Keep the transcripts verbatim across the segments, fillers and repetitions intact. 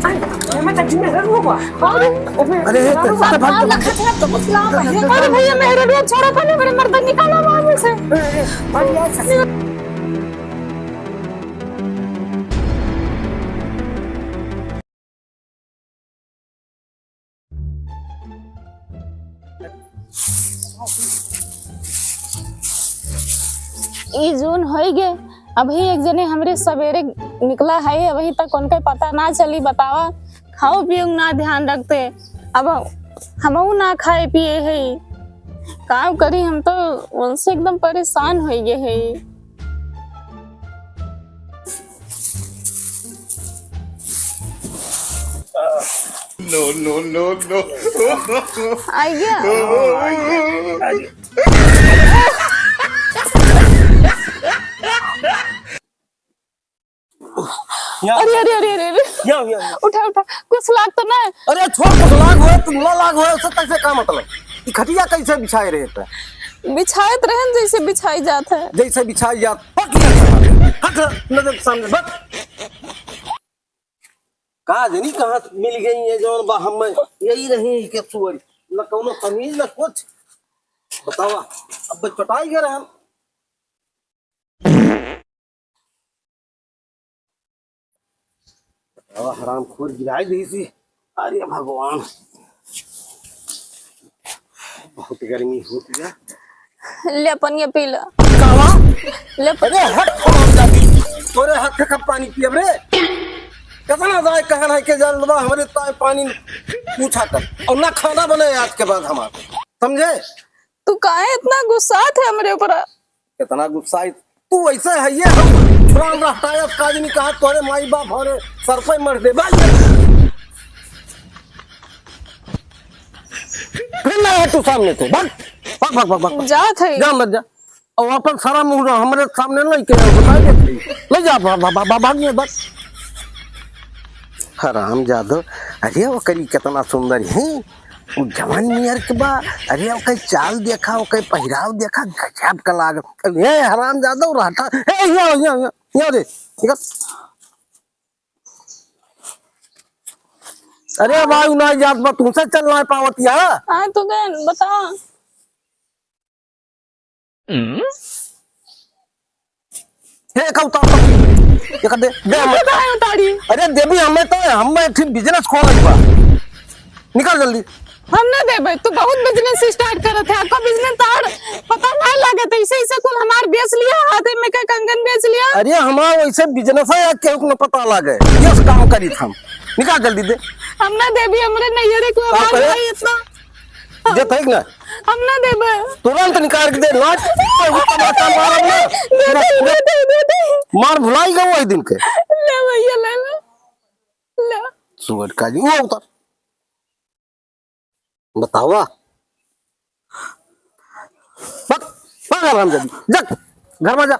अरे, अरे, अरे, अरे, अरे भैया, मेहररुआ छोड़ा, पहले मेरे मर्द निकाला बाहर में से। ई जून होई गे, अभी एक जने हमरे सवेरे निकला है, अभी तक उनके पता ना चली। बतावा, खाओ पियो ना ध्यान रखते, अब हमहू ना खाए पिए है, का करी? हम तो उनसे एकदम परेशान होई गे है। No, no, no, no। आ गया। यहाँ। अरे, अरे, अरे, अरे, अरे। यहाँ, यहाँ, यहाँ। उठा, उठा, कुछ लाग तो ना? अरे, छोड़, कुछ लाग होए, तुम ना लाग होए, उससे कैसे का मतलब? ई खटिया कैसे बिछाए रहे थे? बिछाए तो रहन, जैसे बिछाई जात है। जैसे बिछाई जात, हट यहाँ से, हट, नजर के सामने, हट। का जनी कहाँ मिल गई है जौन बा, हम यही रही के सुअर, न कौनो तमीज न कुछ। बतावा, अब चटाई गए हम। बतावा, हरामखोर गिराई दी सी। अरे भगवान, बहुत गर्मी होत है। ले पनिया पी ला। कावा? ले प- अरे हट, हरामजादी। तोरे हाथ का पानी पियब रे। कितना जाए कहन है के जान लेबा, हमरे ताए पानी पूछा कर। और ना खाना बने आज के बाद हमार। समझे? तू काहे इतना गुस्सात है हमरे ऊपर? कितना गुस्सात? तू ऐसे है ये, हम पुरान रहता है, काज नहीं कहा, तोरे माई बाप होरे सर पे मर दे। भाग। फिर ना है तू सामने से। भाग, भाग, भाग, भाग, भाग। जात है। जा मत जा। और अपन सारा मुंह ना हमरे सामने लेके आओ, बताए देत हई। ले जा, भा-, भा-, भा-, भा-, भाग में, भाग। हराम जादो, अरे ओकरी कितना सुंदर है, उ जवान नियर के बा, अरे ओकर चाल देखा, ओकर पहिराव देखा, गजब का लाग। ए हराम जादो रहता, ए यहाँ, यहाँ, यहाँ, यहाँ रे, निकल। अरे भाई, उ ना जात बा, तुमसे चल ना पावत यहाँ। हाँ, तो गए, बता। हे, का उतार, उतार। ये कर दे, दे हमें। काहे उतारी? अरे देवी, हमें तो, हमें एक ठे business खोले बा। निकाल जल्दी। हम ना देबे, तू बहुत business start करत है। आपका business तार पता ना लगे, तो ऐसे, ऐसे कुल हमार बेच लिया, हाथ में के कंगन बेच लिया। अरे हमार वैसे business है, या केहू को न पता लगे। ये काम करी हम। निकाल जल्दी दे। हम ना देबे, हमरे नैहरे को का आवाज करे? आई इतना। देत है कि ना? हम ना देबे। तुरंत निकाल के दे, नाच। तमाचा मारब ना। दे दे, दे दे, दे दे। मार भुलाई गए वही दिन के। ले भैया, ले ले। ले। सुअर का जी, वो उतर। बतावा। बक, बक हरामजादी। जा, घर में जा।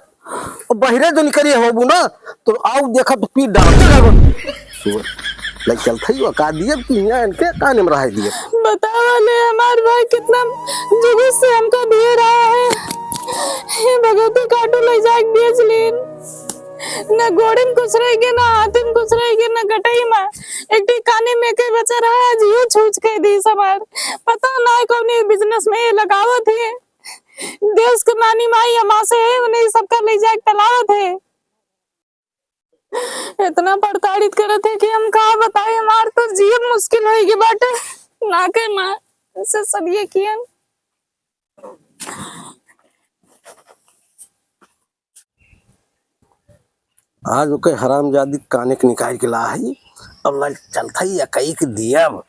और बहिरे जो निकली होबू ना, तो आउ देखा तो पीट डाल। जा घर में। सुअर, ले चल थई, वो का दिए कि यहाँ इनके काने में रह दिए। बतावा ले, हमार भाई कितना जुगुत से हमका दिए रहा है। हे भगवती, काटो ले जाके बेच लेन। ना गोड़े में कुछ रह गया, ना हाथे में कुछ रह गया, ना गटई में। एक ठी काने में के बचा रहा, आज ये छूछ के दी हमार। पता ना कौन business में ये लगावत है। देश के नानी माई हमासे है, उन्हें सबका ले जाके तलावत है। इतना प्रताड़ित करत है कि हम का बताई, हमार तो जियब मुश्किल होई गई बाटे। ना के ना, ऐसे सब ये कियन। आज ओके हरामजादी काने के निकाल के ला है। अब लाल चलता ही या कई के दियब,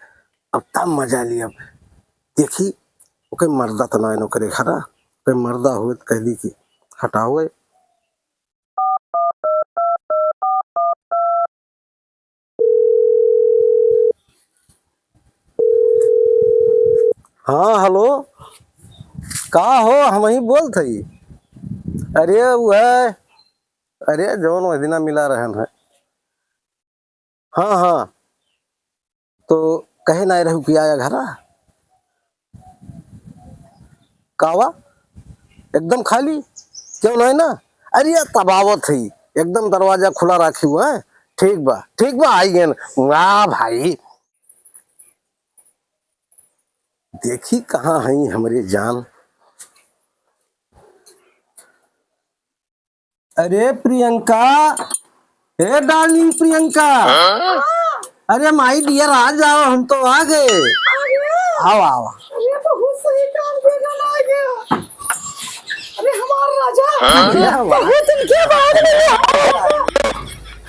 अब तब मजा लियब। देखी, ओके मर्दा तो ना ओकरे घरा, ओके मर्दा होए तो कह दी कि हटाओ। हाँ, हेलो, का हो, हम ही बोलत हई। अरे, उ है, अरे, जौन वह दिना मिला रहन है। हाँ, हाँ, तो कहे ना रहू कि आया घरा? कावा? एकदम खाली? क्यों नहीं ना? अरे, तब आवत है, एकदम दरवाजा खुला राखी हुआ है, ठीक बा, ठीक बा, आइए ना। वाह भाई, देखी कहाँ हई हमरे जान। अरे प्रियंका, ए डार्लिंग प्रियंका। हाँ? अरे माई डियर, आ जाओ, हम तो आ गए। आ गए? आओ, आओ। अरे बहुत सही काम किया, आ गया। अरे हमार राजा, हाँ? बहुत दिन के बाद मिले।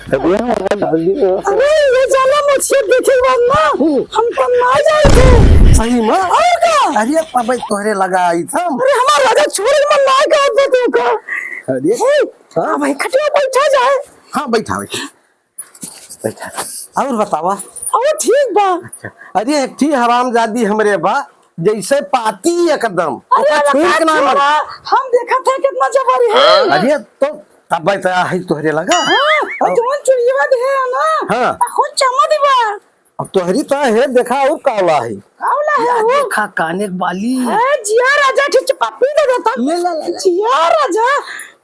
अरे ये जाला मुझे देखे बाद ना, हम्म। हम तो ना जाए थे। सही में? और का? अरे अब तोहरे लगा आई था। अरे हमार राजा छोड़ के मन ना कहत बा तू का। अरे, हे, हाँ? अब भाई खटिया बैठा जाए। हाँ, बैठा, बैठा। बैठा। और बतावा? और ठीक बा। अच्छा। अरे, एक ठी हरामजादी हमरे बा, जैसे पाती एकदम। अरे, ओका छुई के ना छोड़ा, हम देखा था कितना जबर है। अरे, तो तब बैठा है तोहरे लगा। हाँ, और जौन चुड़िया दे है ना, हाँ। बहुत चमक बा। अब तोहरी तो है, देखा और काला है। काला है या वो। देखा काने के बाली। ए, जिया राजा, ठीक चपापी दे देता। ले ला, ले ला। जिया राजा,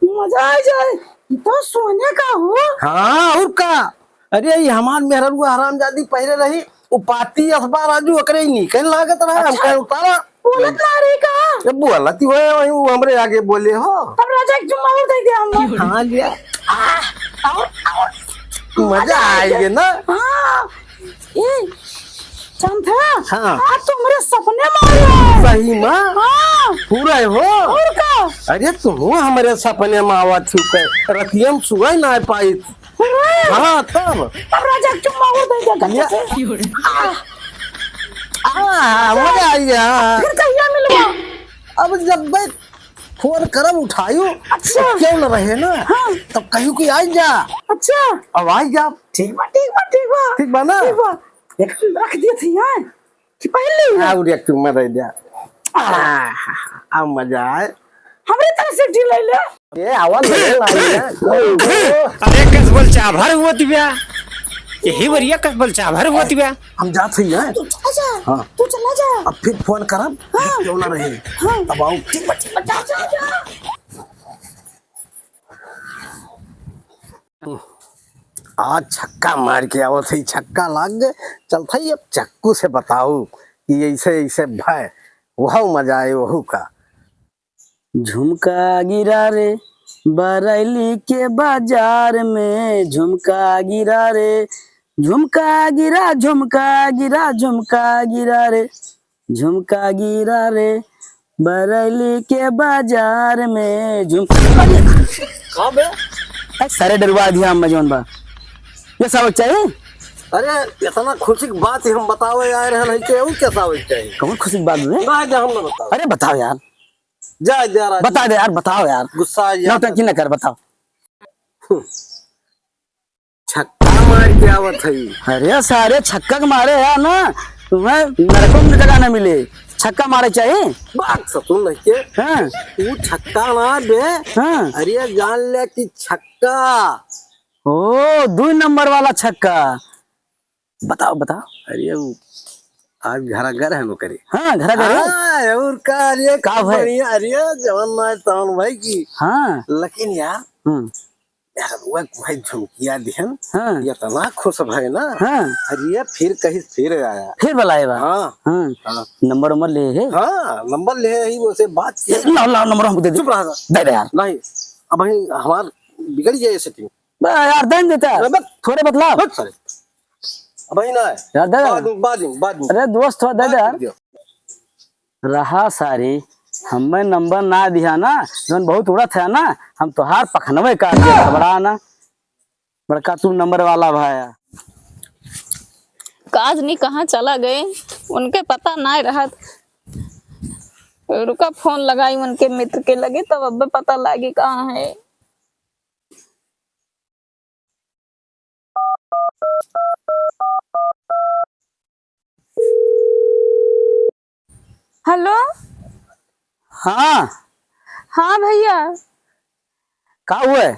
मजा आ जाए। ई तो सोने का हो। हाँ, और का? अरे, ये हमार मेहररुआ हरामजादी पहिरे रही, उ पाती असबा राजू, ओकरे ही नीके लागत रहा, हम अच्छा। कहे उतारा। बोलत ना रही का? जब बोलत ही होए, वही वो हमरे आगे बोले हो। तब राजा एक चुम्मा और दे दे हमको। हाँ, लिया। आ, और, और। मजा आएगा ना? हाँ। ए, चंथा, हाँ। आज तो हमरे सपने में आया है। सही में? हाँ। पूरा है हो? और का? अरे, तू हमरे सपने में आवत ही के। रतिया में सुबह ना पाई। हाँ, तब? तब राजा चुम्मा और दे दे गले से। आ, आ, मजा आ गया। फिर कहिया मिलबा? अब जब मैं फोन करब उठायू, अच्छा। तो क्यों न रहे ना? हाँ। तब कहू कि आ जा। अच्छा। अब आ जा। ठीक बा, ठीक बा, ठीक बा। ठीक बा ना? ठीक बा। एक रख दिए थे यहाँ। कि पहले ही? आ, उड़िया चुम्मा दे दिया। आ, आ, मजा आए। हमरे तरफ से ढील ले ले। ए, आवाज दे ला, ले। अरे, कस बोल चाभर हुआ तिब्या। यही वरिया कस बोल चाभर हुआ तिब्या। हम जात हई, हैं? तू चला जा। हाँ। तू चला जा। अब फिर फोन करब, हाँ। क्यों ना रहे। हाँ। अब आओ। ठीक बा, ठीक बा, जा, जा, जा। आज छक्का मार के आवत है, छक्का लाग गए, चलत है, अब चक्कू से बताऊ कि ऐसे, ऐसे भय, वह मजा आए, वहू का। झुमका गिरा रे बरैली के बाजार में, झुमका गिरा रे, झुमका गिरा, झुमका गिरा, झुमका गिरा रे, झुमका गिरा रे, बरैली के बाजार में झुम-, अरे, का बे? ए, सारे डरवा दिया हम जौन बा। ये सब चाहिए? अरे, इतना खुशी की बात ही हम बतावे आए रहन है कि और क्या सावे चाहिए? कौन खुशी की बात बे? ना, जा हम ना बताओ। अरे, बताओ यार। जा, जा, राजू। बता दे यार, बताओ यार। गुस्सा आ गया। नौटंकी न कर, बताओ। हम्म। छक्का मार के आवत हई। अरे सारे छक्का के मारे यार ना, तुम्हें नरकों में जगह ना मिले। छक्का मारे चाहिए। बात ससुर नहीं के। हाँ। तू छक्का ना दे। हाँ। अरे जान ले कि छक्का। ओ, दो नंबर वाला छक्का। बताओ, बताओ। अरे वो आज घरा घर है नौकरी। हाँ, घरा घर है। हाँ, और का, अरे का भाई? बढ़िया, अरे जवान ना तवन भाई की। हाँ। लेकिन यार, हम्म। यार, वह भाई झुमकिया दिहन, हाँ। इतना खुश भए ना। हाँ। अरे, फिर कहीं फिर आया। फिर बुलाए बा? हाँ। हाँ। हाँ। नंबर, नंबर ले है? हाँ, नंबर ले है, ही वो से बात किया। लाओ, लाओ, नंबर हमको दे दे। चुप रहा। दे दे यार। नहीं, अब भाई हमार बिगड़ जाए setting। बा यार, दे देता। अबे थोड़े बतला। बस सारे। अब भाई ना है। यार, दे दे। बाद में, बाद में, बाद में। अरे दोस्त, थोड़ा दे दे यार। बाद में दियो। रहा सारी, हमें नंबर ना दिया ना, जौन बहुत उड़त है ना, हम तोहार पखनवे काट दिया, घबरा ना। बड़का तू नंबर वाला भाया। काज नहीं कहाँ चला गए, उनके पता ना रहत। रुका, फोन लगाई उनके मित्र के लगे, तब अब पता लागी कहाँ है। हेलो। हाँ। हाँ भैया। का हुए?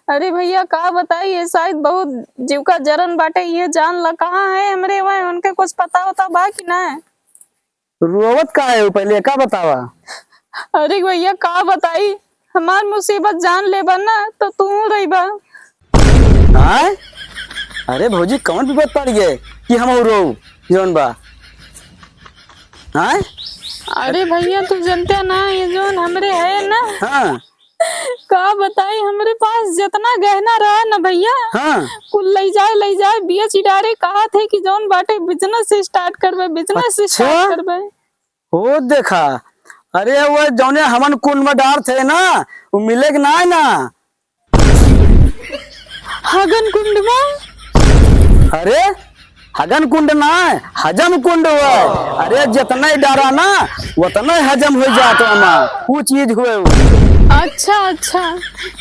अरे भैया, का बताई, ये शायद बहुत जीव का जरन बाटे, ये जान ला कहाँ है हमरे वहाँ, उनके कुछ पता होता बा कि ना? रोवत का है, पहले का बतावा? अरे भैया, का बताई, हमार मुसीबत जान लेबा ना, तो तू रहिबा। आय? अरे भौजी, कौन विपद पड़ गए कि हम और रो जौन बा? हाँ? अरे भैया, तू जनते ना, ये जौन हमरे है ना, हाँ। का बताई, हमरे पास जितना गहना रहा ना भैया, हाँ। कुल लई जाए, लई जाए, बेच डारे। कहा थे कि जौन बाटे business start करबे, business अच्छा। Start करबे। ओ देखा, अरे वो जौने हमन कुंड में डार थे ना, वो मिले के ना है ना। हगन कुंड में? अरे, हगन कुंड ना है, हजम कुंड हुआ है। अरे, जितना ही डारा ना, उतना ही हजम हो जात है ओमा। वो चीज हुए वो। अच्छा, अच्छा।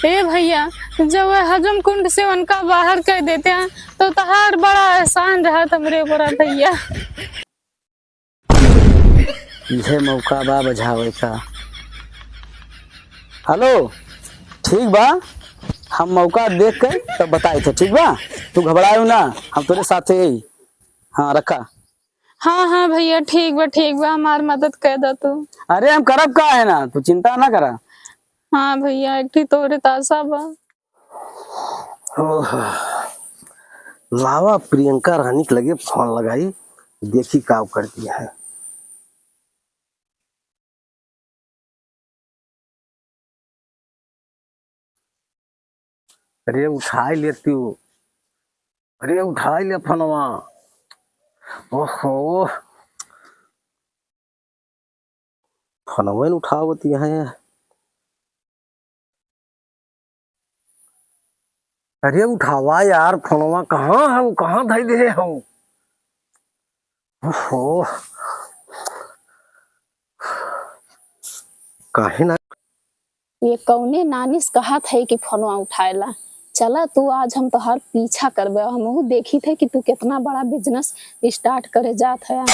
ए भैया, जब वो हजम कुंड से उनका बाहर कर देते हैं, तो तहार बड़ा एहसान रहा हमरे ऊपर भैया। इहे मौका बा बझावे का। हेलो, ठीक बा, हम मौका देख के तब बताई थे, ठीक बा? तू घबरायो ना, हम तोरे साथे ही। हाँ, रखा। हाँ, हाँ भैया, ठीक बा, ठीक बा, हमार मदद कर दा तू। अरे, हम करब का है ना, तू चिंता ना करा। हाँ भैया, एक ठी तोरे तासा बा। ओह, लावा प्रियंका रानी के लगे फोन लगाई, देखी का करती है। अरे उठाई लेती हो, अरे उठाई ले फोनवा। ओहो, फोनवा न उठावत है। अरे उठावा यार फोनवा, कहाँ हो, कहाँ धई दे हो? ओहो, काहे ना? ये कौने नानिस कहत है कि फोनवा उठाएला? चला तू, आज हम तोहार पीछा करबे, हमहू देखी थे कि तू कितना बड़ा business start करे जात है।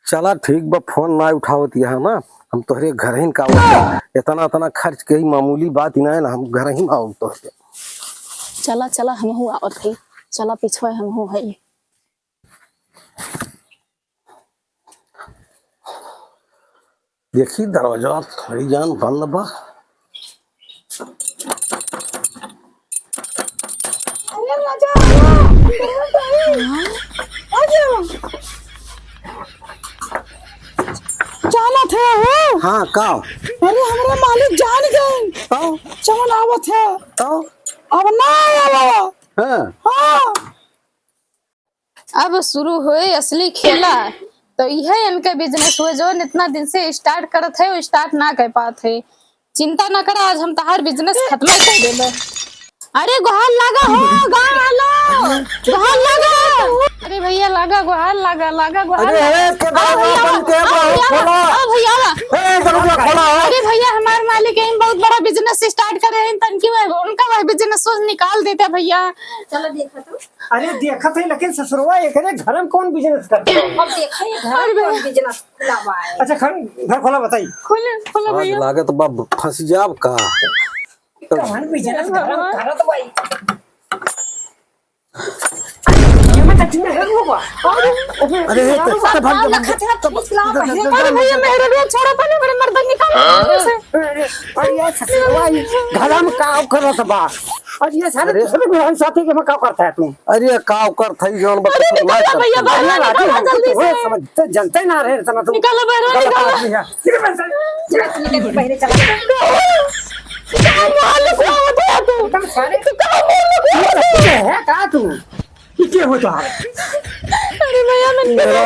चला ठीक बा, फोन ना उठावत यहाँ ना, हम तोहरे घर ही का आवत है। इतना, इतना खर्च के ही मामूली बात ही ना है ना, हम घर ही में आवत तोहरे। चला, चला, हमहू आवत है, चला पिछवा हमहू है। देखी दरवाजा थोड़ी जान बंद बा। अरे राजा, आवा, अंदर मत आई। आ जाओ। जानत है हो? हाँ, का? अरे हमरे मालिक जान गए। तो? जवन आवत है। तो? अब ना आवा। हाँ। हाँ। अब शुरू होए असली खेला। तो इहे इनके business हुए, जो इतना दिन से start करत है, वो start ना कर पात है। चिंता ना करा, आज हम तहार business खत्म कर देबे। अरे गोहार लागा हो, गाँव वालो, गोहार लागा। अरे भैया लागा गोहार, लागा, लागा गोहार अरे, लागा। ए, के आओ भैया, बंद के आओ भैया, खोला। आओ भैया। ए, दरवाजा खोला। अरे भैया, हमार मालिक है, बहुत बड़ा business start करे हैं, तनकी वह, उनका वह business निकाल देते भैया। चलो देखा तो। अरे देखत है, लेकिन ससुरवा एकरे घर में कौन business करता है? अब देखा ये घर में कौन business खुला बा है। अच्छा, घर, घर खोला बताई। खोले, खोले आज भैया। लागत बा फंस जाब का? कौन business घर में करत बा? ये मत अच्छी में है वो बा। अरे, अरे, अरे, भाग, भाग, भाग, भाग। अरे भैया, मेहररुआ छोड़ा, पहले मेरे मर्द निकाल। अरे, अरे, अरे, ये ससुरवा, ये घरा में का करत बा? अरे, ये सारे अरे। दूसरे मेहरारू साथी के में का करता है तू? अरे, का करत है, जौन बता अरे, तू, निकाल ना भैया, करत बाहर है। निकाल, अरे, निकाल, राजू, जल्दी तू से। समझते, जनते ना रहे, इतना तू निकाल, बाहर गलत निकाल। आदमी है। निकल, निकल, पहले चला। कहाँ माल लुकवावत है तू? एकदम सारे तू कहाँ माल लुकवावत है? ये है का तू? ये के हो तोहार? अरे भैया, मैं मेरा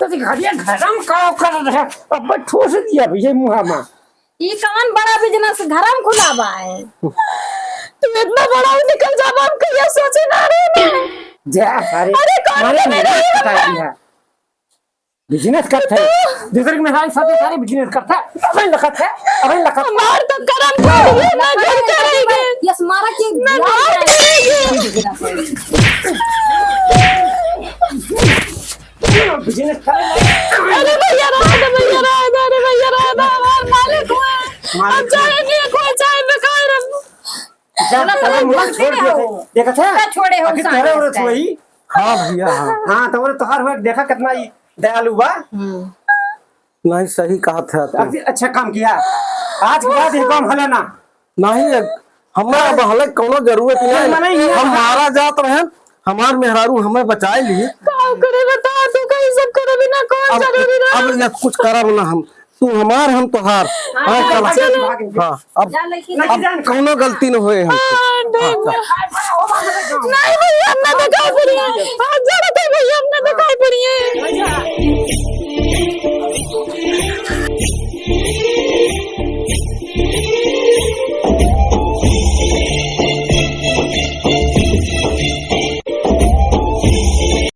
तो घरिया घरम का कर रहा। अब ठोस दिया भैया मुहा मा। ई कवन बड़ा business घरम खुला बा है? तू इतना बड़ा निकल जाबा, हम कहिया सोचे ना रहे ना। जा सारे। अरे कौन मारे मेरे मेरे कटा दिया। Business करत है। दूसरे के मेहरारू साथे सारे business करत है। अबे लखत है, अबे लखत है। हमार तो करम फूट गए, ना घर का रह गए। यस, मारा के ना घर का रह गए। Business करे। अरे भैया, रहा दे, भैया, रहा दे, अरे भैया, रहा दे, हमार मालिक हुआ। मालिक अब चाहे हुआ। नहीं कोई, चाहे बेकार हम। जा, चला, तोरा चला, मुँह छोड़ दिया थे। देखत है? का छोड़े हो अभी सारे तोरे औरत इसका? हुई। हाँ भैया, हाँ। हाँ, तो औरत तोहार हुआ, देखा कितना ही दयालु बा। हम्म। नहीं, सही कहा था तू। अति अच्छा काम किया। आज के बाद ये काम हले ना। नहीं, एक हमरा अब हले कौनो जरूरत नहीं। नहीं, नहीं। हम मारा जात रहे, हमार मेहरारू हमें बचाए ली। का करे बता, तू कहीं सब करे बिना कौन अब, जरूरी रहा? अब ये कुछ करब ना हम, तू हमार हम तोहार। हाँ, हाँ, चला। चलो। हाँ, अब, अब कौनो गलती न होए हमसे। हाँ, ठीक हाँ, बा। चल। नहीं भैया, हम ना तो